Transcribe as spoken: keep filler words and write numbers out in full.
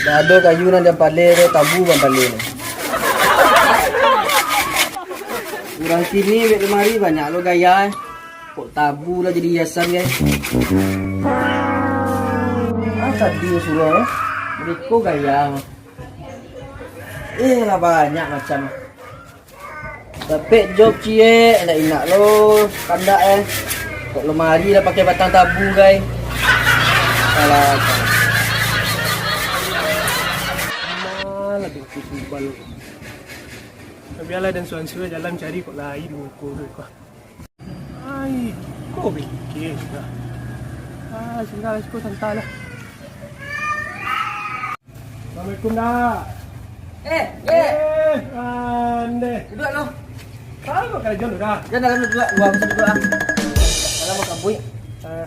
Dak ado kayu nan diampale, tabu bampale. Urang sini buek lemari banyak lo gaya, eh. Kok tabu lah jadi hiasan, guys. Ah, tadi suruh, eh. Mereka gaya. Eh, lah banyak macam. Dapek job ciek, ndak inak lo, kandak, eh. Kok lemari lah pakai batang tabu, guys. Alah. Malah bingkih kubal. Biarlah den suan-suan jalan cari kok lai di muko tu, kok. Ai, ko bingkih sudah. Ah, singgah lah siko, santai lah. Assalamualaikum, Dak. Eh, eh. Eh, andeh. Duduak lo. Kalau kau kerja dulu, Dak. Jangan dalam duduak, luar mesti duduak ah. Dalam kabuik. Eh,